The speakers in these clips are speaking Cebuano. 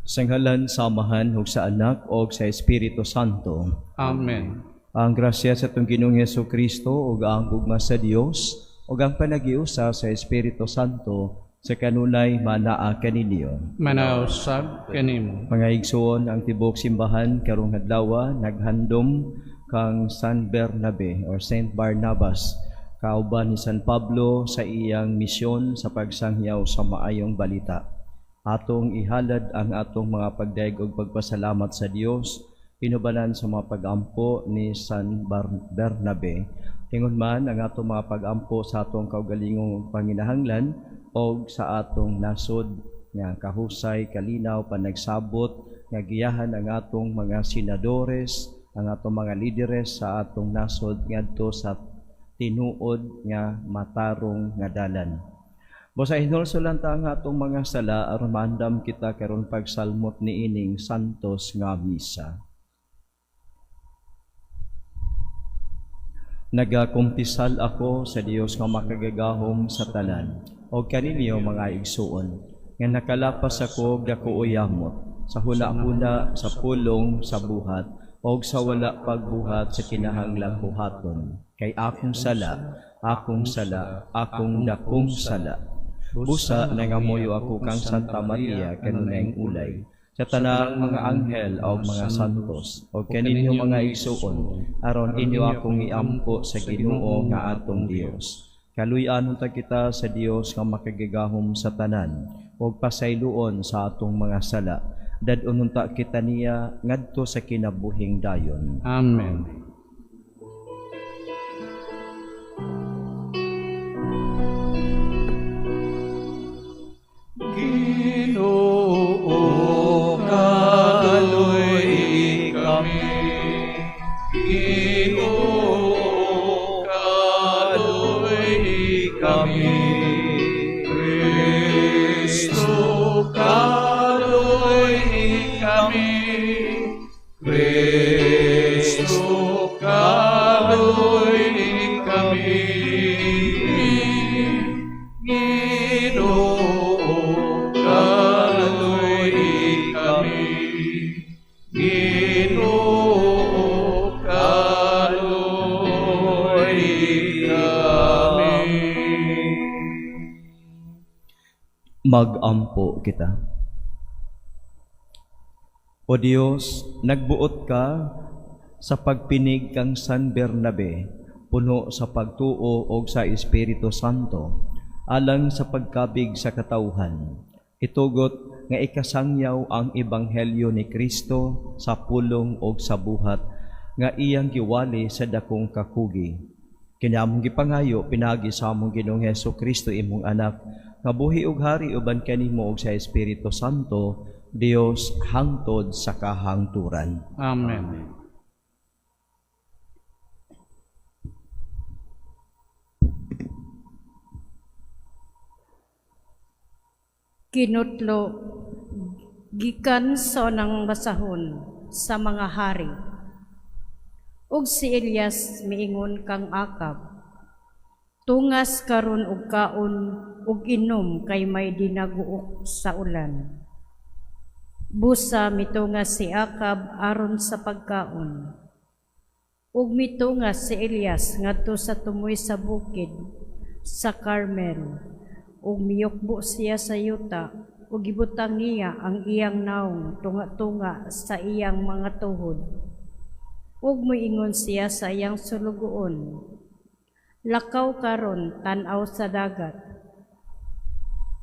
Sa ngalan sa Amahan ug sa Anak ug sa Espiritu Santo. Amen. Ang grasya sa atong Ginoong Hesus Kristo ug ang gugma sa Dios ug ang panagiusa sa Espiritu Santo sa kanunay manaa kaninyo. Manaad usab kanimo. Mga igsoon, ang tibuok simbahan karong adlaw naghandom kang San Bernabe or Saint Barnabas, kauban ni San Pablo sa iyang misyon sa pagsangyaw sa maayong balita. Atong ihalad ang atong mga pagdayeg ug pagpasalamat sa Dios inubanan sa mga pagampo ni San Bernabe. Ingon man ang atong mga pagampo sa atong kaugalingong panginahanglan o sa atong nasod nga kahusay, kalinaw, panagsabot nga giyahan ang atong mga senadores, ang atong mga lideres sa atong nasod ngadto sa tinuod nga matarong nga dalan. Busa hinulsulan ta ang atong mga sala aron maandam kita karon pagsalmot niining santos nga misa. Nagakumpisal ako sa Dios nga makagagahom sa tanan o kaninyo, mga igsuon, nga nakalapas ako og dako yamot sa huna-huna, sa pulong, sa buhat og sa wala pagbuhat sa kinahanglang buhaton, kay akong sala, akong sala, akong dakong sala. Busa nangamuyo ako kang Santa Maria kanunayng ulay, sa tanang mga anghel o mga santos, o kaninyo, mga igsuon, aron inyo akong iampo sa Ginoo nga atong Dios. Kaluy-an unta kita sa Dios nga makagagahom sa tanan ug pasayloon sa atong mga sala. Dad-on unta kita niya ngadto sa kinabuhing dayon. Amen. Ginoo, kaloy kami. Ginoo, kaloy kami. Kristo, kaloy kami. Kristo, kaloy kami. Ginoo, kaloy kami. Ginoo, kaloy kami. Magampo kita. O Dios, nagbuot ka sa pagpinig kang San Bernabe, puno sa pagtuo og sa Espiritu Santo, alang sa pagkabig sa katawhan. Itugot nga ikasangyaw ang ebanghelyo ni Kristo sa pulong og sa buhat nga iyang giwali sa dakong kakugi. Kini among gipangayo pinaagi sa among Ginoong Hesus Kristo, imong anak, nga buhi ug hari uban kanimo ug sa Espiritu Santo, Dios hangtod sa kahangturan. Amen. Kinutlo gikan sa unang basahon sa Mga Hari. Ug si Elias miingon kang Akab, "Tungas karon og kaon ug inom kay may dinaguok sa ulan." Busa mitungas si Akab aron sa pagkaon. Ug mitungas si Elias ngadto sa tumoy sa bukid sa Carmel ug miyukbo siya sa yuta ug gibutang niya ang iyang nawong tunga-tunga sa iyang mga tuhod. Ug moingon siya sa iyang sulugoon, "Lakaw karon, tan-aw sa dagat."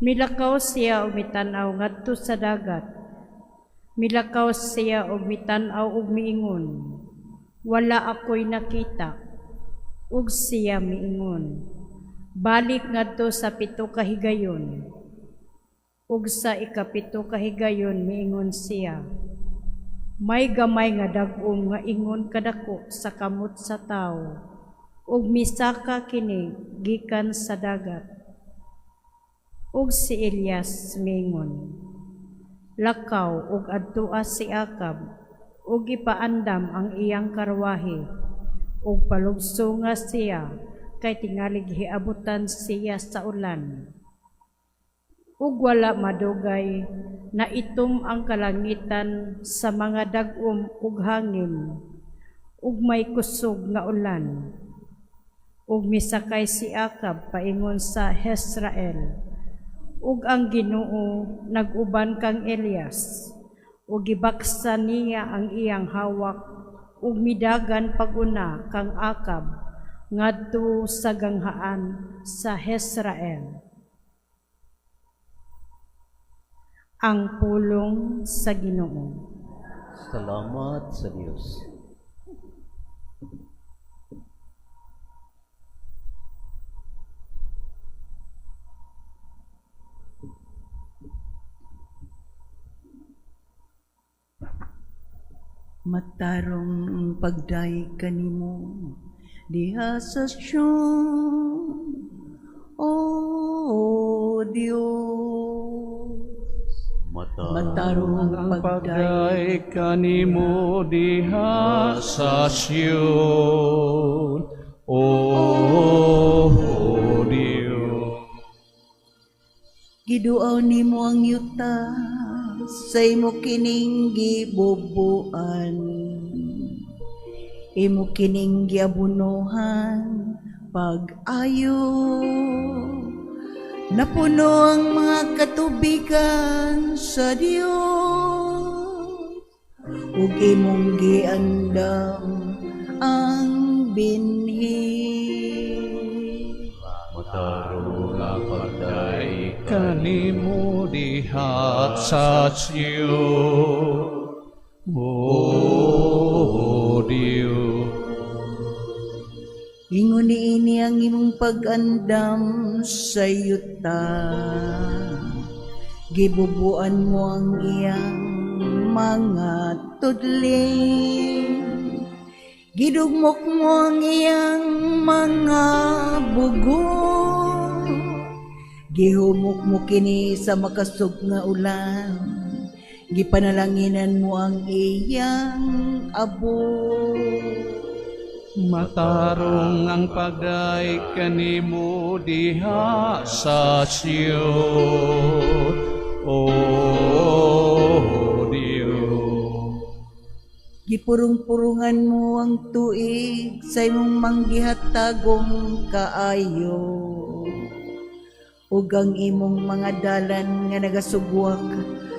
Milakaw siya ug mitan-aw ngadto sa dagat. Milakaw siya ug mitan-aw ug miingon, "Wala ako'y nakita." Ug siya miingon, "Balik ngadto sa 7 ka higayon." Ug sa ikapito ka higayon miingon siya, "May gamay nga dag-om nga ingon kadako sa kamot sa tawo, ug misaka kini gikan sa dagat." Ug si Elias miingon, "Lakaw ug adtoa si Akab ug ipaandam ang iyang karwahe ug palugsunga siya kay tingalig hiabutan siya sa ulan." Ug wala madugay, naitom ang kalangitan sa mga dag-om ug hangin, ug may kusog nga ulan. Ug misakay si Akab paingon sa Jezreel, ug ang Ginoo nag-uban kang Elias, ug gibaksa niya ang iyang hawak ug midagan pag-una kang Akab ngadto sa ganghaan sa Jezreel. Ang pulong sa Ginoo. Salamat sa Dios. Matarong ang pagdayeg kanimo diha sa Sion, O Dios. Matarong ang Ang pagdayeg pagdayeg kanimo diha sa Sion, O Dios. Giduaw nimo ang yuta sa imo kining gibubuan, imo kining giabunohan pag-ayo. Napuno ang mga katubigan sa Dios, ug imong giandam ang binhi. Matarong ang pagdayeg Kanimo diha sa Sion, O Dios. Ingon niini ang imong pag-andam sa yuta, gibubuan mo ang iyang mga tudling, gidugmok mo ang iyang mga bugo, gihumok mo kini sa makasog nga ulan, gipanalanginan mo ang iyang abo. Matarong ang pagdayeg kanimo diha sa Sion, O Dios. Gipurong-purungan mo ang tuig sa imong manggihatagong kaayo, ug ang imong mga dalan nga nagasugwak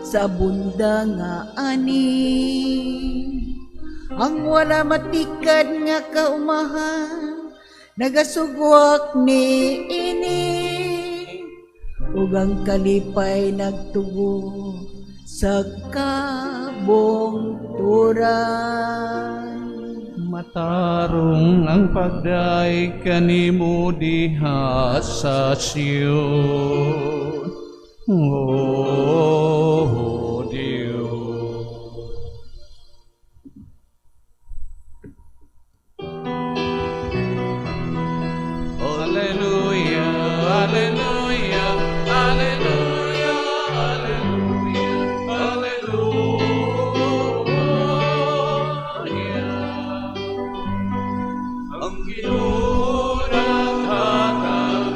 sa abunda nga ani. Ang wala matikad nga kaumahan nagasugwak ni ini, ug ang kalipay nagtugo sa kabungturan. Matarong ang pagdayeg kanimo diha sa Sion, O Dios. Alleluia, alleluia, alleluia, alleluia, alleluia. Ang Ginoo naghatag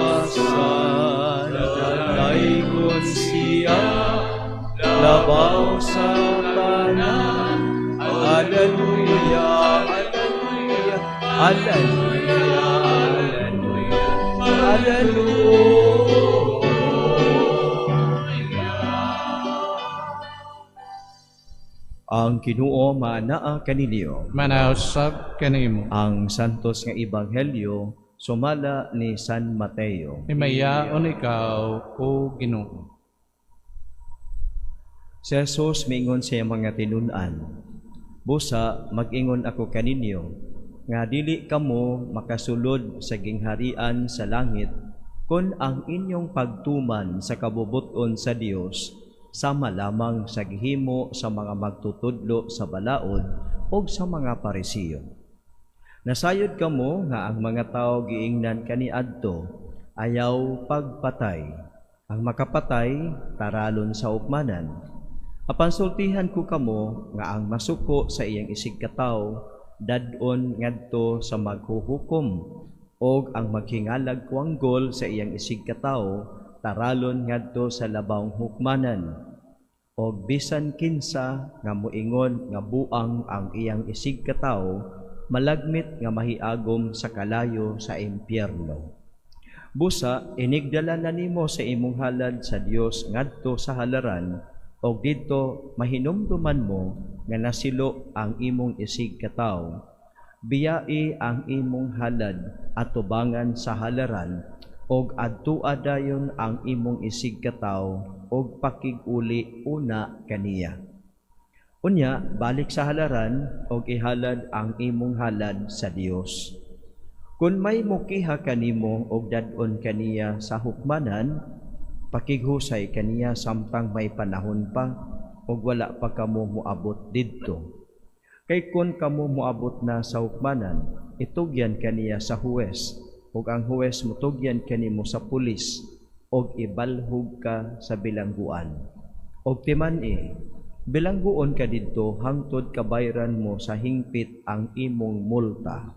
Kaluwasan, nadaygon siya, labaw sa tanan. Alleluia, alleluia, alleluia, alleluia, alleluia. Ang Ginoo manaa kaninyo. Manausap kanimo. Ang santos nga ebanghelyo sumala ni San Mateo. Himayaon ikaw, o Ginoo. Si Jesus miingon sa iyang mga tinun-an, busa mag-ingon ako kaninyo nga dili kamo makasulod sa gingharian sa langit kon ang inyong pagtuman sa kabubuton sa Dios sama lamang sa gihimo sa mga magtutudlo sa balaod o sa mga Parisiyo. Nasayod kamo nga ang mga tao giingnan kaniadto ayaw pagpatay. Ang makapatay taralon sa ugmanan. Apan sultihan ko kamo nga ang masuko sa iyang isigkatawo dad-on ngadto sa maghuhukom, og ang maghingalag kuanggol sa iyang isigkatawo taralon ngadto sa labawng hukmanan. Og bisan kinsa nga moingon nga buang ang iyang isigkatawo, malagmit nga mahiagom sa kalayo sa impyerno. Busa, inigdala na nimo sa imong halad sa Dios ngadto sa halaran, og didto mahinumduman mo nga nasilo ang imong isigkatawo. Biyai ang imong halad atubangan sa halaran, og adtua dayon ang imong isigkatawo og pakig-uli una kaniya. Unya, balik sa halaran og ihalad ang imong halad sa Dios. Kung may mukiha kanimo og dad-on kaniya sa hukmanan, pakighusay kaniya samtang may panahon pa og wala pa kamo moabot didto. Kay kun kamo moabot na sa hukmanan, itugyan kaniya sa huwes, ug ang huwes motugyan kanimo sa pulis, og ibalhog ka sa bilangguan. Og timan-i, bilangguon ka didto hangtod kabayran mo sa hingpit ang imong multa.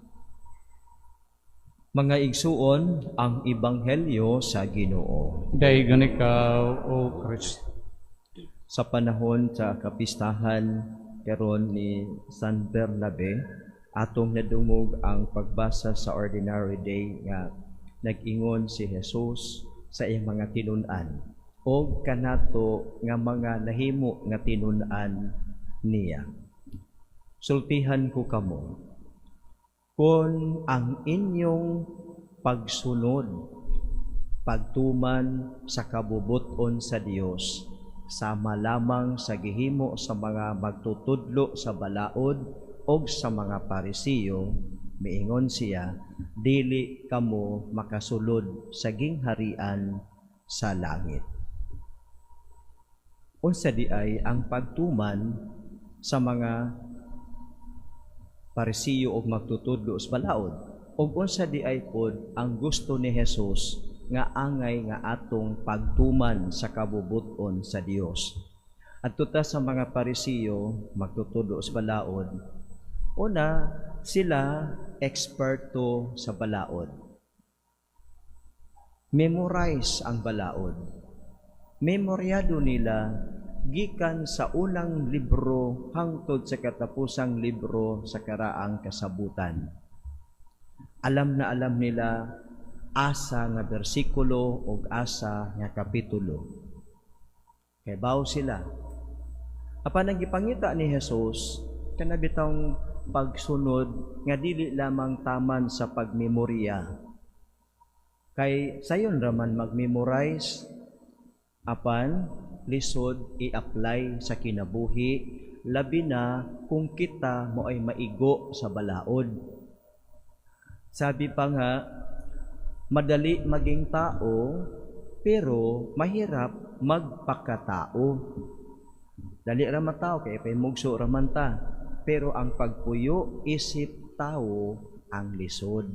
Mga igsuon, ang ebanghelyo sa Ginoo. Daygon ikaw, O Kristo. Sa panahon sa kapistahan karon ni San Bernabe, atong nadungog ang pagbasa sa ordinary day nga nag-ingon si Jesus sa iyang mga tinun-an og kanato nga mga nahimo nga tinun-an niya. Sultihan ko kamo, kung ang inyong pagsunod, pagtuman sa kabubuton sa Dios, sama lamang sa gihimo sa mga magtutudlo sa balaod og sa mga Parisiyo, miingon siya, dili kamo makasulod sa gingharian sa langit. Unsa di ay ang pagtuman sa mga Parisiyo og magtutudlo sa balaod, ug unsa di ay pod ang gusto ni Jesus nga angay nga atong pagtuman sa kabubuton sa Dios? Adto ta sa mga Parisiyo, magtutudlo sa balaod. Una, sila eksperto sa balaod. Memorize ang balaod. Memoryado nila gikan sa unang libro hangtod sa katapusang libro sa karaang kasabutan. Alam na alam nila asa nga bersikulo o asa nga kapitulo. Kay baw sila. Apan ang gipangita ni Jesus, kana bitawng pagsunod nga dili lamang taman sa pagmemorya. Kay sayon raman magmemorize, apan lisod i-apply sa kinabuhi, labi na kung kita mo ay maigo sa balaod. Sabi pa nga, madali maging tao, pero mahirap magpakatao. Dali ra matao, kay pay mugso ra man ta. Pero ang pagpuyo isip tao ang lisod.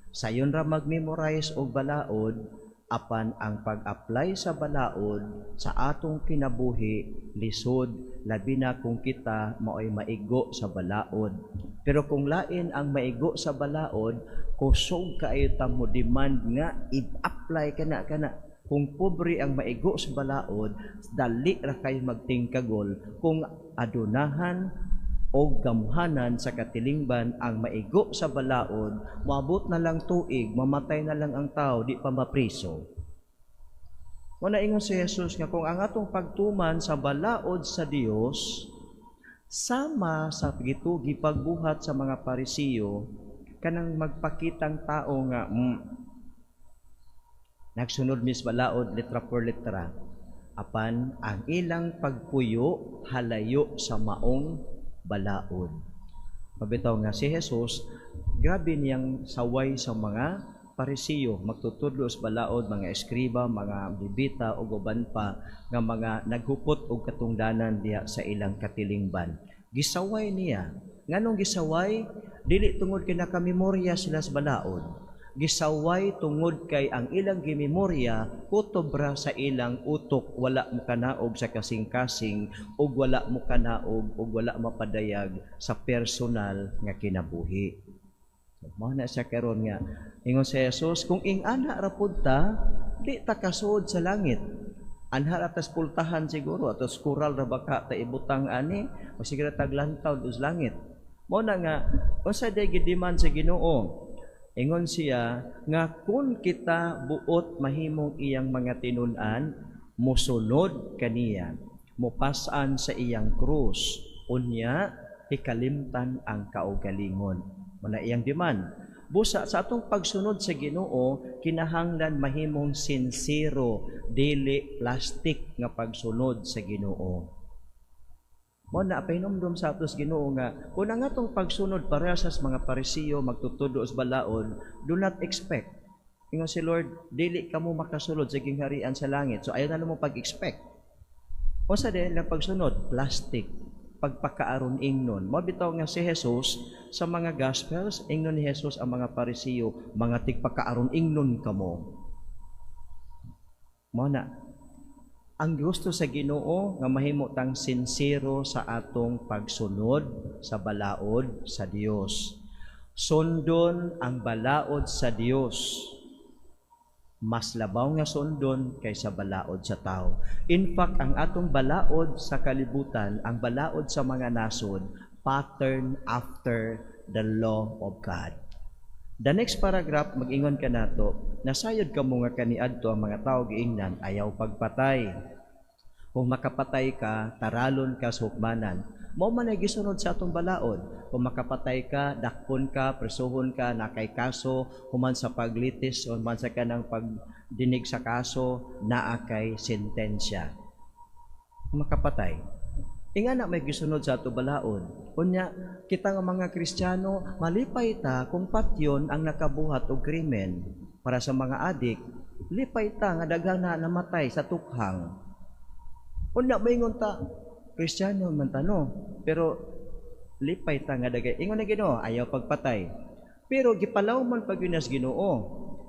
Sayon ra magmemorize og balaod, apan ang pag-apply sa balaod sa atong kinabuhi lisod, labi na kung kita maoy maigo sa balaod. Pero kung lain ang maigo sa balaod, kusog kaayo ta mo demand nga i-apply kana kana. Kung pobre ang maigo sa balaod, dali ra kayo magtingkagol. Kung adunahan o gamhanan sa katilingban ang maigo sa balaod, moabot na lang tuig, mamatay na lang ang tao, di pa mapriso. Muna ingon si Jesus nga kung ang atong pagtuman sa balaod sa Dios sama sa gitugi pagbuhat sa mga Parisiyo, kanang magpakitang tao nga nagsunod mis balaod letra por letra, apan ang ilang pagpuyo halayo sa maong balaod. Mabitaw nga si Jesus, grabe niyang saway sa mga Parisiyo, magtutudlo sa balaod, mga eskriba, mga bibita ug uban pa nga mga naghupot og katungdanan diha sa ilang katilingban. Gisaway niya. Nganong gisaway? Dili tungod kay nakamemorya sila sa balaod. Gisaway tungod kay ang ilang gimemorya kutob ra sa ilang utok, wala mokanaog sa kasing-kasing ug wala mokanaog ug wala mapadayag sa personal nga kinabuhi. Mao na siya karon nga ingon si Jesus, kung ing-ana ra pud ta, Di ta kasud sa langit. Anha ra tas pultahan siguro, atos kural ra baka ta ibutang ani o sige ra taglantaw sa langit. Mao na nga unsa day gidiman sa Ginoo? Ingon siya nga kung kita buot mahimong iyang mga tinun-an, mosunod kaniya, mopas-an sa iyang krus, unya ikalimtan ang kaugalingon. Mao na iyang demand. Busa sa atong pagsunod sa Ginoo, kinahanglan mahimong sinsero, dili plastic nga pagsunod sa Ginoo. Mao na pahinumdom sa atos Ginoo nga kung ang atong pagsunod parehas sa mga Parisiyo magtutudo sa balaod, do not expect. Ingon si Lord, dili kamo makasulod sa gingharian sa langit. So ayaw na mo pag-expect. Unsa din ang pagsunod? Plastic, pagpakaaron ingnon. Mao bitaw nga si Jesus sa mga Gospels, ingnon ni Jesus ang mga Parisiyo, "Mga tigpakaaron ingnon kamo." Mao na ang gusto sa Ginoo nga mahimo tang sinsero sa atong pagsunod sa balaod sa Dios. Sundon ang balaod sa Dios mas labaw nga sundon kaysa balaod sa tao. In fact, ang atong balaod sa kalibutan, ang balaod sa mga nasod, pattern after the law of God. The next paragraph, mag-ingon ka nato, nasayod ka mo nga kaniadto ang mga tao giingnan, ayaw pagpatay. Kung makapatay ka, taralon ka sa hukmanan. Mao man ay gisunod sa atong balaod. Kung makapatay ka, dakpon ka, presuhon ka, nakay kaso, human sa paglitis, human sa kanang pagdinig sa kaso, naa kay sentensya. Makapatay. Ingana may gisunod sa ato balaod. Unya, kita nga mga Kristiyano, malipay ta kung patyon ang nakabuhat og krimen. Para sa mga adik, lipay ta nga daghan na namatay sa tukhang. Unya, maingon ta, Kristiyano man ta, no? Pero lipay ta nga dagay. Ingon na Ginoo, ayaw pagpatay. Pero gipalaw man pag sa Ginoo.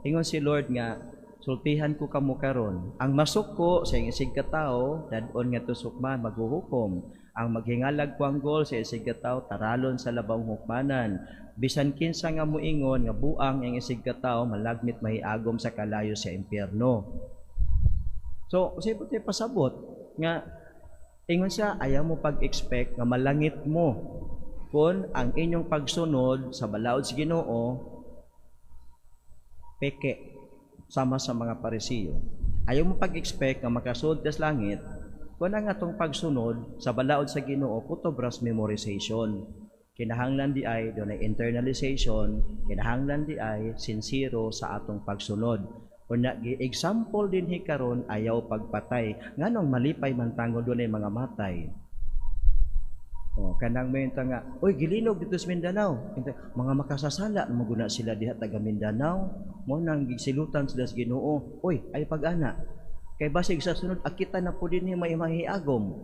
Ingon si Lord nga, sultihan ko kamo karon. Ang masuko sa iyang isig katawo, dad-on nga tusukman maghuhukom. Ang maghingalag kwanggol sa isig katawo, taralon sa labawng hukmanan. Bisan kinsa nga moingon nga buang ang isig katawo, malagmit mahiagom sa kalayo sa impyerno. So, sa ibuti pasabot nga ingon siya, ayaw mo pag-expect nga malangit mo kung ang inyong pagsunod sa balaod sa Ginoo peke sama sa mga Parisiyo. Ayaw mo pag-expect nga makasulod ka sa langit kung ang atong pagsunod sa balaod sa Ginoo kutob ras memorization. Kinahanglan di ay dunay internalization, kinahanglan di ay sinsero sa atong pagsunod. Unya gi-example din hi karon ayaw pagpatay. Nganong malipay man tango dunay mga matay? Oh, kanang may nga, "Oy, gilinog dito sa Mindanao." Mga makasasala maguna sila diha taga Mindanao. Mo nang gisilutan sila sa Ginoo. Oy, ay pag-ana. Kay basig sa sunod akita na po din ni may mahiagom.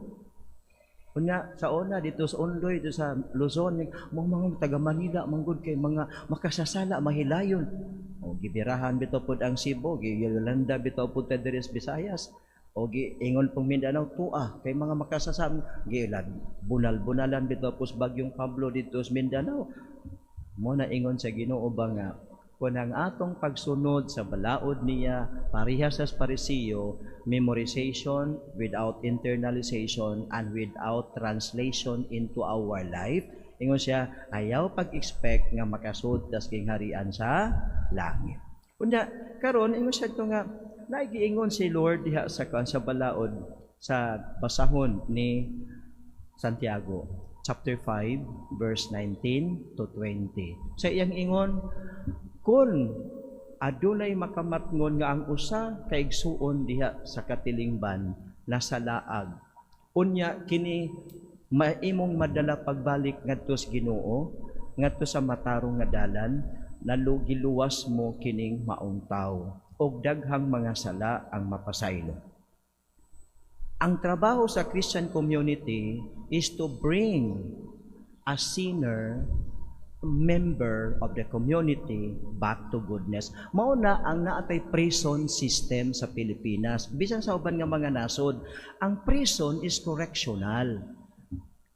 Unya sa una dito sa Ondoy, dito sa Luzon, mga taga Manila manggod kay mga makasasala mahilayon. O gibirahan bitaw pod ang Cebu, giyolanda bitaw pod ta diri sa Visayas. O giingon pong Mindanao tua kay mga makasasam giilad bunal-bunalan bitaw pos bagyong Pablo dito sa Mindanao. Mo na ingon sa Ginoo ba nga kung ang atong pagsunod sa balaod niya parehas sa Parisiyo, memorization without internalization and without translation into our life, ingon siya, ayaw pag-expect nga makasud tas gingharian sa langit. Unya karon ingon siya ito nga naigiingon si Lord diha sa kuan sa balaod sa basahon ni Santiago chapter 5 verse 19 to 20. Sa iyang ingon, kung adunay makamatngon nga ang usa ka igsuon diha sa katilingban nasa laag, unya kini maimong madala pagbalik ngadto sa Ginoo, ngadto sa matarong nga dalan, nalugiluwas mo kining maong tawo og daghang mga sala ang mapasaylo. Ang trabaho sa Christian community is to bring a sinner member of the community back to goodness. Mao na ang naatay prison system sa Pilipinas. Bisan sa uban nga mga nasod, ang prison is correctional.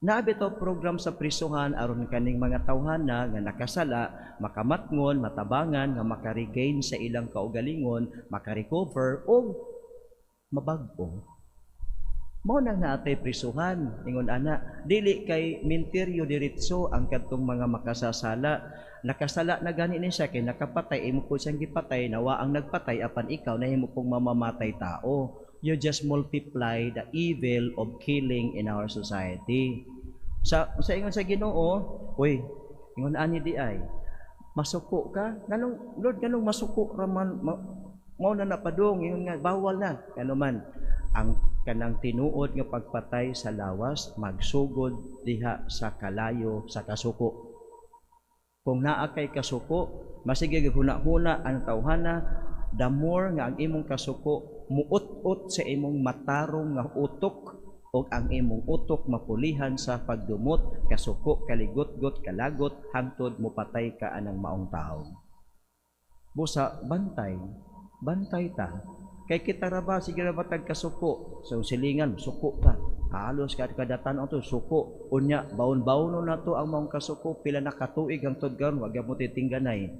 Naa bitaw program sa prisuhan aron kaning mga tawhana nga nakasala makamatngon, matabangan, nga makaregain sa ilang kaugalingon, makarecover o mabag-o. Mao nang naatay prisuhan, ingon ana, dili kay minteryo diretso ang kadtong mga makasasala. Nakasala na gani ni siya kay nakapatay, imo po siyang gipatay, nawa ang nagpatay apan ikaw nahimo pong mamamatay tao. You just multiply the evil of killing in our society. Sa ingon sa Ginoo, uy, ingon ani di ay, masuko ka, nganong Lord, nganong masuko raman mao na napadung, ingon nga bawal na, kano man ang kanang tinuod nga pagpatay sa lawas magsugod diha sa kalayo sa kasuko. Kung naa kay kasuko, masige huna-huna ang tawhana, the more nga ang imong kasuko muut-ut sa imong matarong nga utok o ang imong utok mapulihan sa pagdumot, kasuko, kaligotgot, kalagot, hangtod mupatay ka anang maong tao. Busa, bantay, bantay ta. Kay kita ra ba, sige ra ba tag kasuko? So silingan, suko ka. Halos ka kadatan to suko. Unya, baon-baono na to ang maong kasuko, pila na katuig hangtod karon, wag mo titingganay.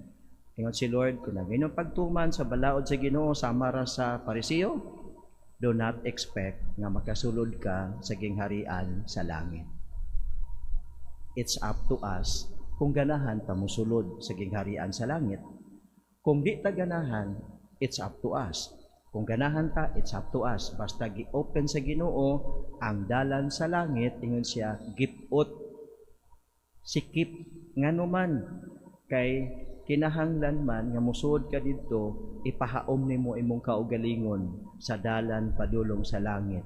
Ingon si Lord, kung ang inyong pagtuman sa balaod sa Ginoo sama ra sa Pariseo, do not expect nga makasulod ka sa gingharian sa langit. It's up to us kung ganahan ta mosulod sa gingharian sa langit. Kung di ta ganahan, it's up to us. Kung ganahan ta, it's up to us. Basta gi-open sa Ginoo ang dalan sa langit, ingon siya, gipot, sikip, ngano man kay kinahanglan man nga mosuod ka didto, ipahaom nimo imong kaugalingon sa dalan padulong sa langit.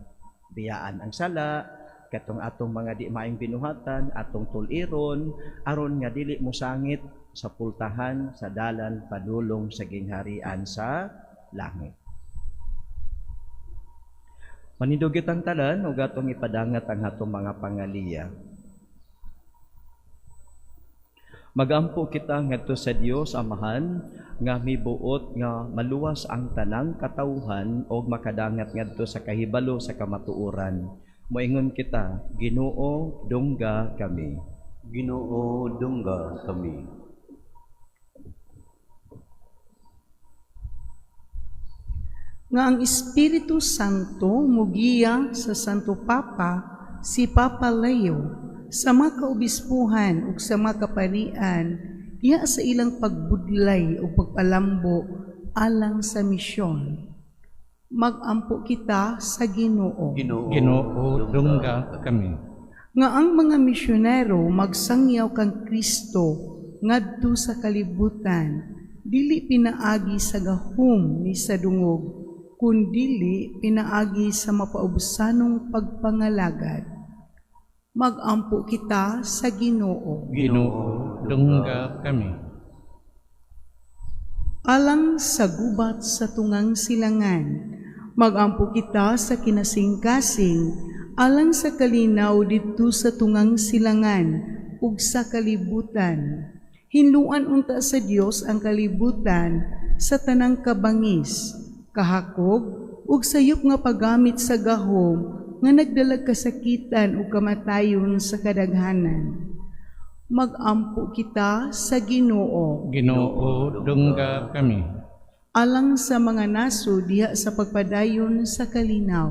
Biyaan ang sala, katong atong mga di maayong binuhatan, atong tuliron, aron nga dili mosangit sa pultahan sa dalan padulong sa gingharian sa langit. Manindog kitang tanan ug atong ipadangat ang atong mga pangaliya. Magampo kita ngadto sa Dios Amahan nga mibuot nga maluwas ang tanang katawhan og makadangat ngadto sa kahibalo sa kamatuoran. Moingon kita, Ginoo, dungga kami. Ginoo, dungga kami. Nga ang Espiritu Santo mugiya sa Santo Papa si Papa Leo sa mga kaobispuhan ug sa mga kaparian diha sa ilang pagbudlay o pagpalambo alang sa misyon. Magampo kita sa Ginoo. Ginoo, Ginoo, dungga kami. Nga ang mga misyonero magsangyaw kang Kristo ngadto sa kalibutan, dili pinaagi sa gahom ni sa dungog, kundili pinaagi sa mapaubsanong pagpangalagad. Magampo kita sa Ginoo. Ginoo, dungga kami. Alang sa gubat sa tungang silangan, magampo kita sa kinasingkasing, alang sa kalinaw didto sa tungang silangan ug sa kalibutan. Hinluan unta sa Dios ang kalibutan sa tanang kabangis, kahakog ug sayop nga paggamit sa gahom nga nagdalag kasakitan ug kamatayon sa kadaghanan. Magampo kita sa Ginoo. Ginoo, dungga kami. Alang sa mga nasod diha sa pagpadayon sa kalinaw,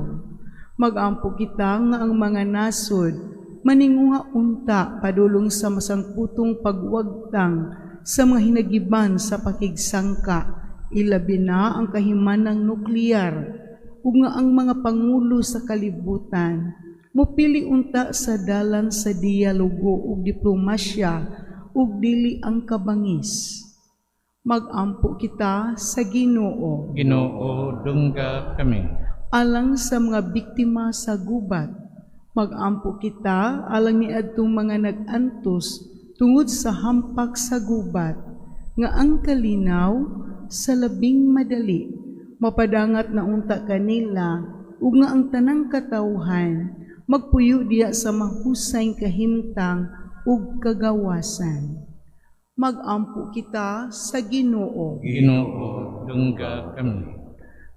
magampo kita nga ang mga nasod maninguha unta padulong sa masangputong pagwagtang sa mga hinagiban sa pakigsangka, ilabi na ang kahimanang nuklear, ug nga ang mga pangulo sa kalibutan mopili unta sa dalan sa dialogo ug diplomasya ug dili ang kabangis. Magampo kita sa Ginoo. Ginoo, dungga kami. Alang sa mga biktima sa gubat, magampo kita alang niadtong mga nag-antos tungod sa hampak sa gubat, nga ang kalinaw sa labing madali mapadangat na unta kanila ug nga ang tanang katawhan magpuyo diya sa mahusay kahimtang ug kagawasan. Magampo kita sa Ginoo. Ginoo, dungga kami.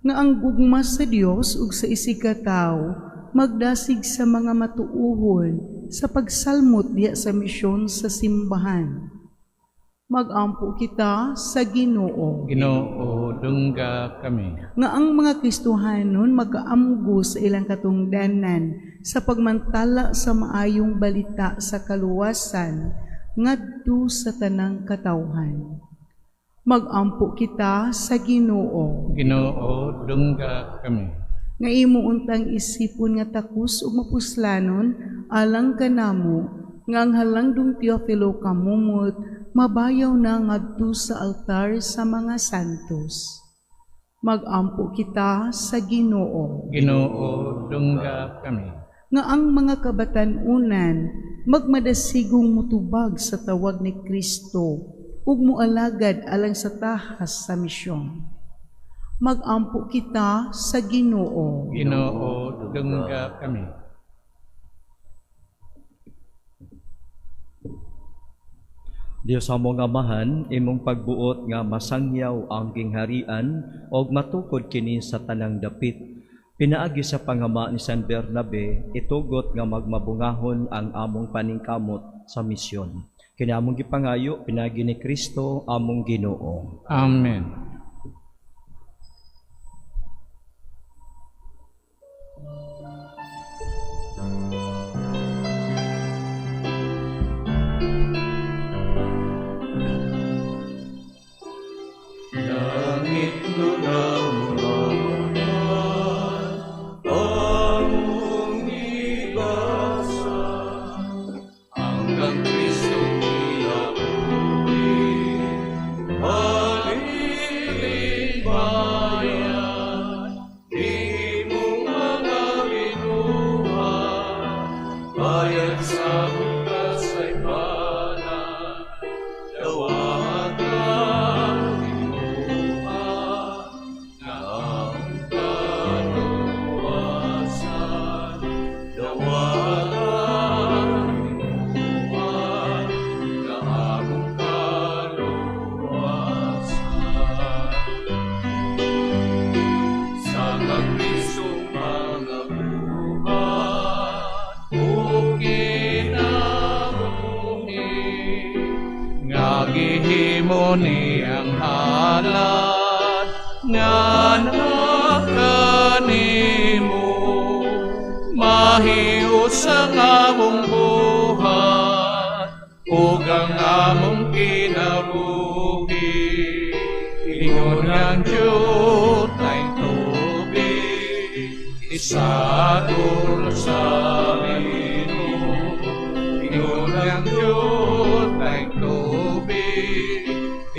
Nga ang gugma sa Dios ug sa isigkatawo magdasig sa mga matuohon sa pagsalmot diha sa misyon sa simbahan. Magampo kita sa Ginoo. Ginoo, dungga kami. Nga ang mga Kristohanon magaamgo sa ilang katungdanan sa pagmantala sa maayong balita sa kaluwasan ngadto sa tanang katawhan. Magampo kita sa Ginoo. Ginoo, dungga kami. Nga imo untang isipon nga takos ug mapuslanon alang kanamo nga ang halangdong Teofilo kamumot mabayaw na ngadto sa altar sa mga santos. Magampo kita sa Ginoo. Ginoo, dungga kami. Nga ang mga kabatan-unan magmadasigong mutubag sa tawag ni Kristo ug moalagad alang sa tahas sa misyon. Magampo kita sa Ginoo. Ginoo, dungga kami. Dios among Amahan, imong pagbuot nga masangyaw ang gingharian og matukod kini sa tanang dapit. Pinaagi sa pangama ni San Bernabe, itugot nga magmabungahon ang among paningkamot sa misyon. Kini among gipangayo pinaagi ni Kristo among Ginoo. Amen.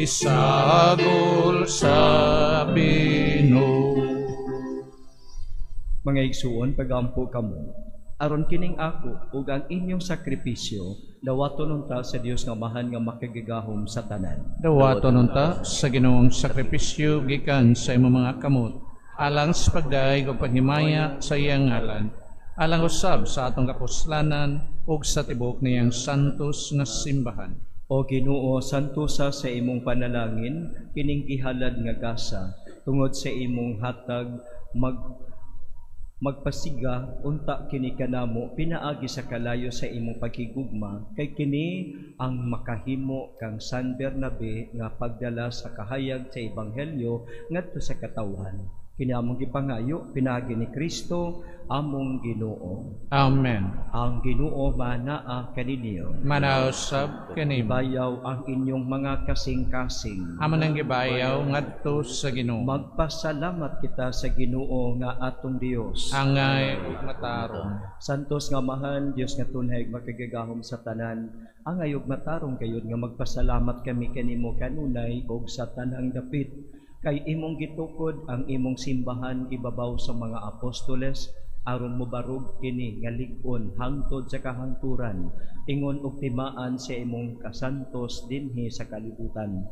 Isagol sa bino. Mga igsuon, pagampo kamo, aron kining ako ug ang inyong sakripisyo dawaton unta sa Dios nga Amahan nga makagagahom sa tanan. Dawaton unta sa Ginoong sakripisyo gikan sa imong mga kamot, alang sa pagdayeg ug paghimaya sa iyang ngalan, alang usab sa atong kapuslanan ug sa tibuok niyang santos nga simbahan. O Ginoo, santosa sa imong panalangin kining gihalad nga gasa tungod sa imong hatag magpasiga unta kini kanamo pinaagi sa kalayo sa imong pagkigugma, kay kini ang makahimo kang San Bernabe nga pagdala sa kahayag sa ebanghelyo ngadto sa katawhan. Kini among gipangayo pinaagi ni Kristo among Ginoo. Amen. Ang Ginoo manaa kaninyo. Manausab kanimo. Ibayaw ang inyong mga kasing-kasing. Amo nang gibayaw ngadto sa Ginoo. Magpasalamat kita sa Ginoo nga atong Dios. Angay ug matarong. Santos nga Amahan, Dios nga tunay makagagahom sa tanan, angay ug matarong gayud nga magpasalamat kami kanimo kanunay ug sa tanang dapit. Kay imong gitukod ang imong simbahan ibabaw sa mga apostoles aron mobarog kini nga lig-on hangtod sa kahangturan, ingon og timaan sa imong kasantos dinhi sa kalibutan,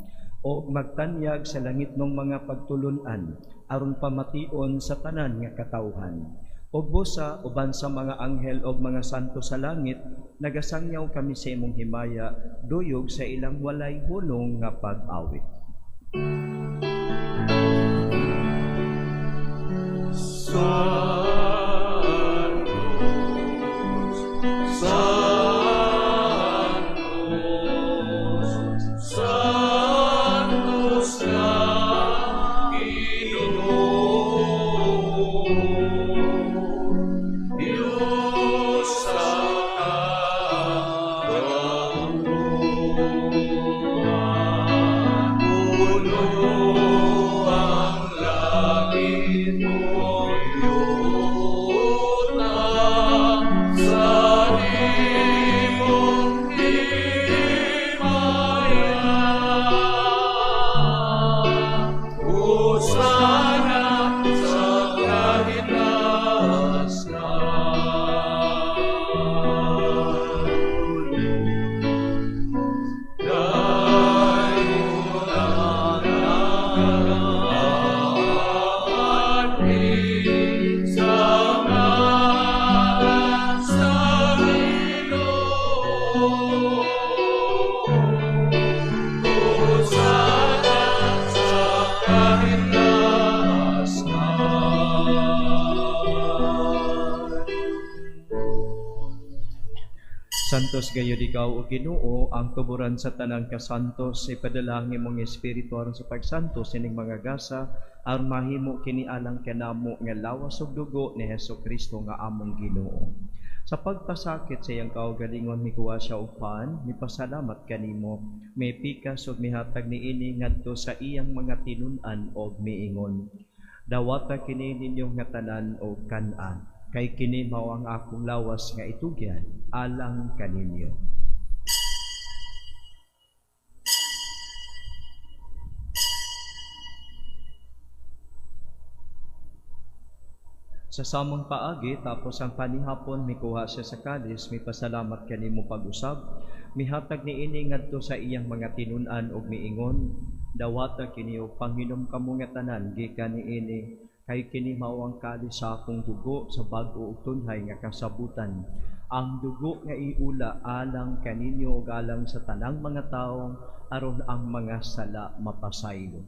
o magtanyag sa langitnong mga pagtulun-an aron pamation sa tanan nga katawhan. Og busa uban sa mga anghel og mga santo sa langit, nagasangyaw kami sa imong himaya duyog sa ilang walay hunong nga pag-awit. Santo, Santos gayud ikaw, o Ginoo, ang tuburan sa tanang kasantos. Ipadala ang imong Espiritu aron sa pagsantos sining mga gasa, aron mahimo kini alang kanamo nga lawas ug dugo ni Hesus Kristo nga among Ginoo. Sa pagpasakit sa iyang kaugalingon, mikuha siya og pan, mipasalamat kanimo, mipikas ug mihatag niini ngadto sa iyang mga tinun-an og miingon: Dawata kini ninyo nga tanan og kan-an, kay kini mao ang akong lawas nga itugyan alang kaninyo. Sa samang paagi, tapos ang panihapon, mikuha siya sa kalis, mipasalamat kanimo pag-usab, mihatag niini ngadto sa iyang mga tinun-an ug miingon: Dawata kini og panghinom kamo nga tanan gikan niini, kay kini mao ang kalis sa akong dugo sa bag-o ug tunhay nga kasabutan. Ang dugo nga iula alang kaninyo ug alang sa tanang mga tawo aron ang mga sala mapasaylo.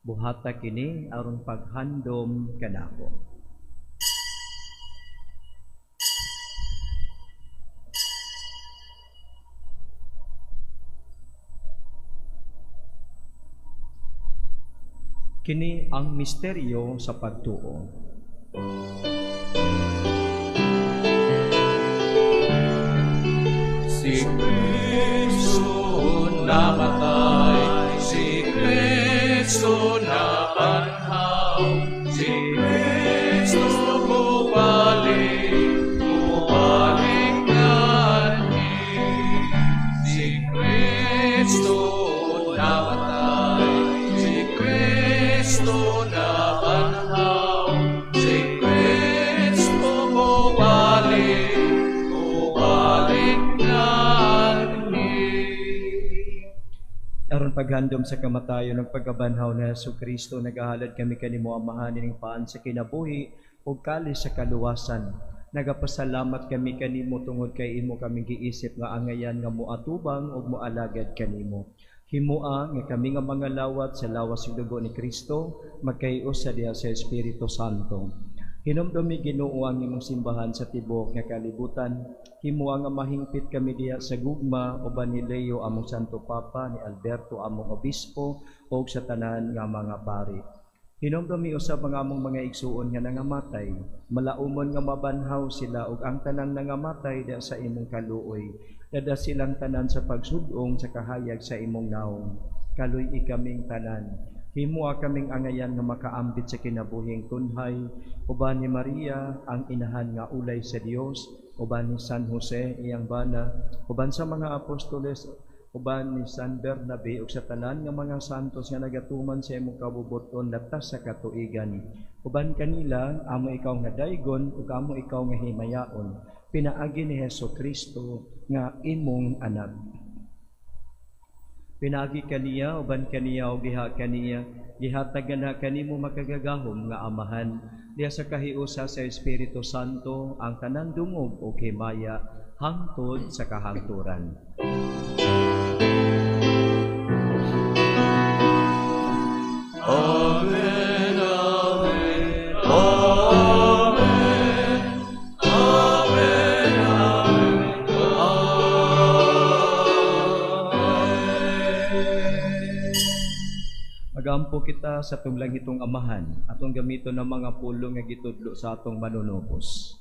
Buhata kini aron paghandom kanako. Kini ang misteryo sa pagtuo. Si Kristo namatay, si Kristo nabanhaw, si Kristo bumalik, bumalik nganhi. Si Kristo namatay, si Kristo nabanhaw, si Kristo bumalik, bumalik nganhi. Aron paghandom sa kamatayon ug pagkabanhaw ni Hesus Kristo, nagahalad kami kanimo Amahan ining paan sa kinabuhi ug kalis sa kaluwasan. Nagapasalamat kami kanimo tungod kay imo kami giisip nga angayan nga moatubang ug moalagad kanimo. Himoa nga kami nga mga lawat sa lawas ug dugo ni Kristo magkaiusa diha sa Espiritu Santo. Hinumdumi Ginoo ang imong simbahan sa tibuok nga kalibutan. Himoa nga mahingpit kami diha sa gugma uban ni Leo among Santo Papa, ni Alberto among Obispo ug sa tanan nga mga pari. Hinumdumi usab ang among mga igsuon nga nangamatay, malaumon nga mabanhaw sila ug ang tanang nangamatay diha sa imong kaluoy. Dada silang tanan sa pagsudong sa kahayag sa imong naong. Kaluy-i kaming tanan. Himoa kaming angayan nga makaambit sa kinabuhing tunhay, uban ni Maria ang inahan nga ulay sa Dios, uban ni San Jose iyang bana, uban sa mga apostoles, uban ni San Bernabe ug sa tanan nga mga santos nga nagatuman sa imong kabubuton latas sa katuigan. Uban kanila amo ikaw nga daygon ug amo ikaw nga himayaon, pinaagi ni Hesus Kristo nga imong anak. Pinaagi kaniya, uban kaniya o giha kaniya, gihatagan na kanimo makagagahom nga amahan, diha sa kahiusa sa Espiritu Santo ang tanang dungog o himaya hangtod sa kahangturan. Amen, amen, amen, amen, amen, amen. Magampo kita sa atong langitong amahan, atong gamiton ang mga pulong nga gitudlo sa atong manunubos.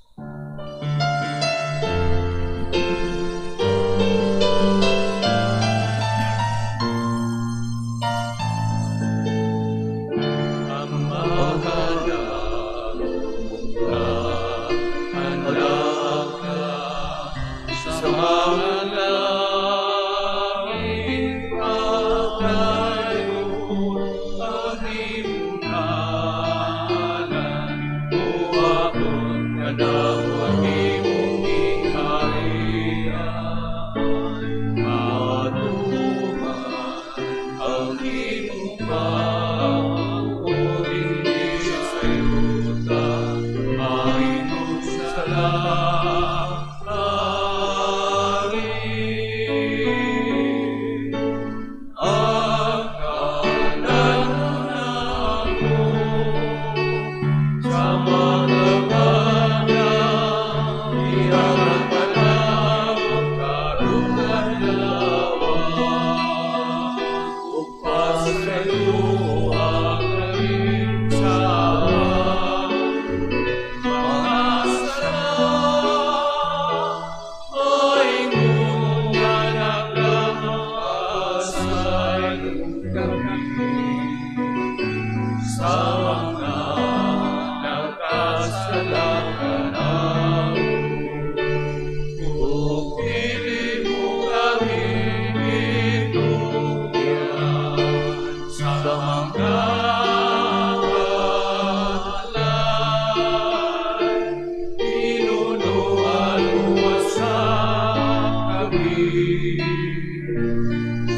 kami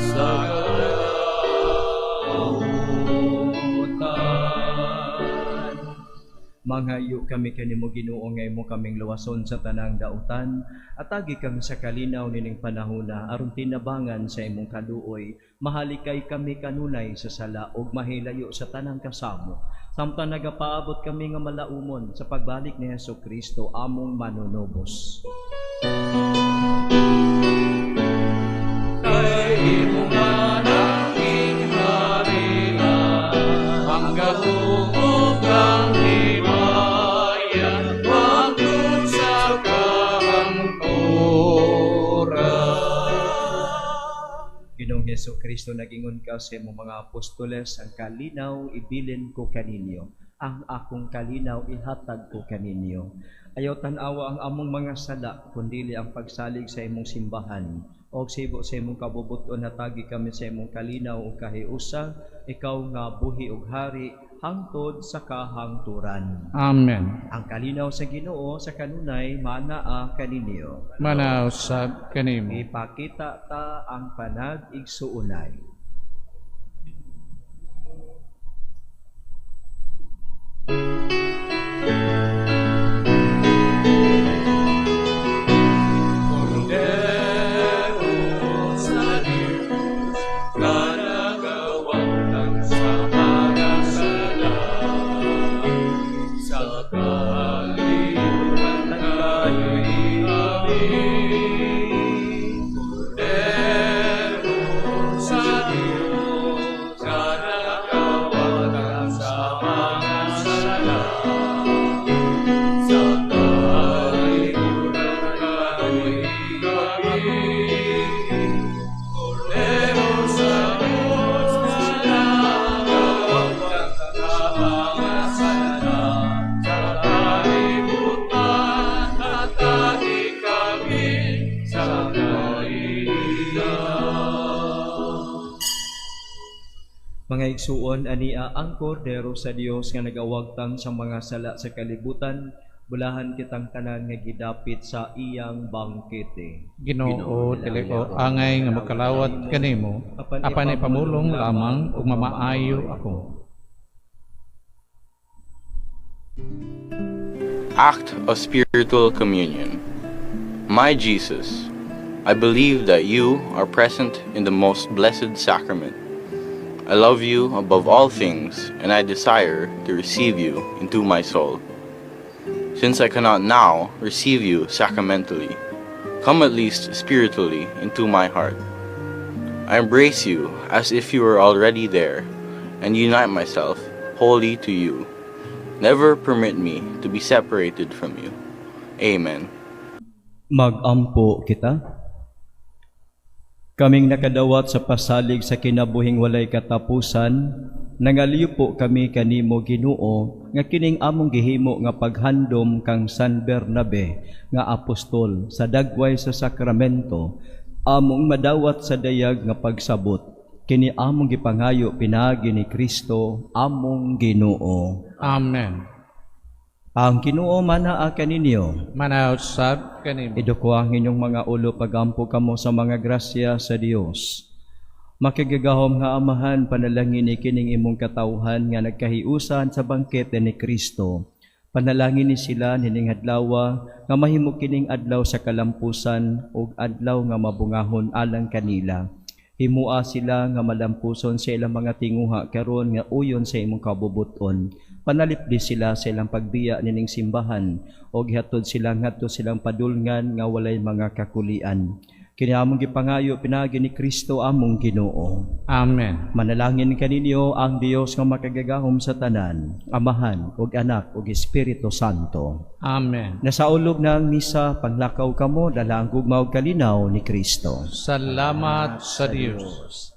sa kalautan. Manghayo kami kanimo, Ginoo, nga imo kaming luwason sa tanang dautan, atagi kami sa kalinaw nining panahona aron tinabangan sa imong kaluoy, mahalikay kami kanunay sa sala ug mahilayo sa tanang kasamo samtang nagapaabot kami nga malaumon sa pagbalik ni Hesus Kristo among manunubos. Kay imo man ang gingharian, ang gahom ug ang himaya, hangtod sa kahangturan. Ginoong Hesus Kristo, nagingon ka sa imong mga apostoles, "Ang kalinaw ibilin ko kaninyo, ang akong kalinaw ihatag ko kaninyo. Ayaw tan-awa ang among mga sala, kundili ang pagsalig sa imong simbahan. Og sibo sa imong kabubuton, hatagi kami sa imong kalinaw ug kahiusa, ikaw nga buhi ug hari hangtod sa kahangturan." Amen. Ang kalinaw sa Ginoo sa kanunay manaa kaninyo. Manaa usab kanimo. Ipakita ta ang panag-igsuonay. Kordero sa Diyos, nga nagawagtang sa mga sala, sa kalibutan tayo'y amin. Kordero sa Diyos, nga nagawagtang sa mga sala, sa kalibutan tayo'y amin. Kordero sa Diyos, nga nagawagtang sa mga sala, sa kalibutan hatagi kami sa kalinaw. Mga igsuon, ania ang Kordero sa Dios nga nagawagtang sa mga sala sa kalibutan, bulahan kitang tanan nga gidapit sa iyang bangkete. Ginoo, dili ko angay nga mokalawat kanimo, apan ipamulong lamang ug mamaayo ako. Act of Spiritual Communion. My Jesus, I believe that you are present in the most blessed sacrament. I love you above all things, and I desire to receive you into my soul. Since I cannot now receive you sacramentally, come at least spiritually into my heart. I embrace you as if you were already there, and unite myself wholly to you. Never permit me to be separated from you. Amen. Magampo kita. Kaming nakadawat sa pasalig sa kinabuhing walay katapusan, nangaliyo po kami kanimo, Ginoo, nga kining among gihimo nga paghandom kang San Bernabe nga apostol sa dagway sa sakramento, among madawat sa dayag nga pagsabot. Kini among gipangayo pinaagi ni Kristo among Ginoo. Amen. Ang Ginoo manaa kaninyo. Manaa usab kanimo. Iduko ang inyong mga ulo, pagampo kamo sa mga grasya sa Dios. Makagagahom nga Amahan, panalangin ni kining imong katawhan nga nagkahiusan sa bangkete ni Kristo. Panalangin ni sila nining adlawa nga mahimo kining adlaw sa kalampusan ug adlaw nga mabungahon alang kanila. Himua sila nga malampuson sa ilang mga tinguha karon nga uyon sa imong kabubuton. Panalipdi sila sa ilang pagbiya nining simbahan og gihatod sila ngadto silang padulngan nga walay mga kakulian. Kini among gipangayo pinaagi ni Kristo among Ginoo. Amen. Manalangin kaninyo ang Dios nga makagagahom sa tanan, Amahan ug Anak ug Espiritu Santo. Amen. Nasaulog na ang misa, panglakaw kamo, dala ang gugma ug kalinaw ni Kristo. Salamat sa Dios.